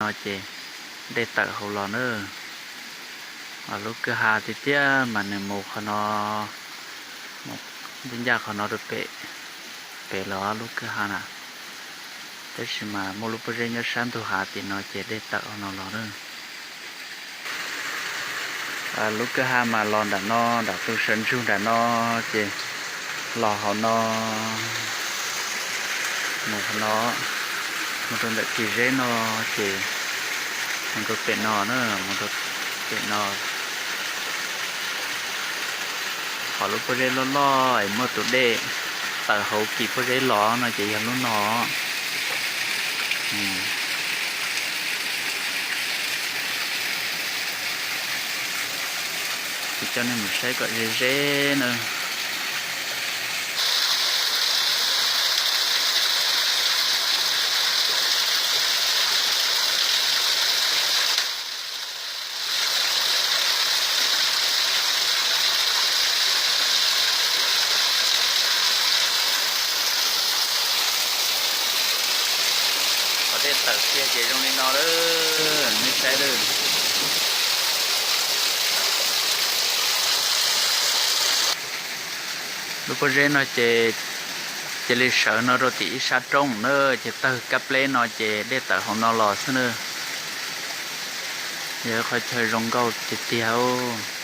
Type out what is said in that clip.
no ces dej tawm hauv los na. Lub kwj ha tiag tiag mas nws mus qhov no, ncaj ncaj qhov no rau pem, pem los lub kwj ha na. Tab sis mas muaj lub pob zeb nyob sab ntug hav tim no ces dej tawm hauv no los na. Lub kwj ha mas los nram no, nram tus sawv ntsug nram no, ces los hauv no, mus hauv no, mus rau ntawm kis zeb no, ces mus rau pem no na, mus rau pem no. Qhov lub pob zeb loj loj es muaj tus dej tawm hauv kis pob zeb los no ces yog lub no. Ces coj nej mus saib kom ze ze na. Qhov dej tawm kiag ces zoo li no lawm, nej saib lawm. Lub pob zeb no ces cia li sawv no rau tim ib sab roob na, ces tawg kab pleb no ces dej tawm hauv no los xwb na. Yog qhov chaw zoo nkauj tiag tiag os.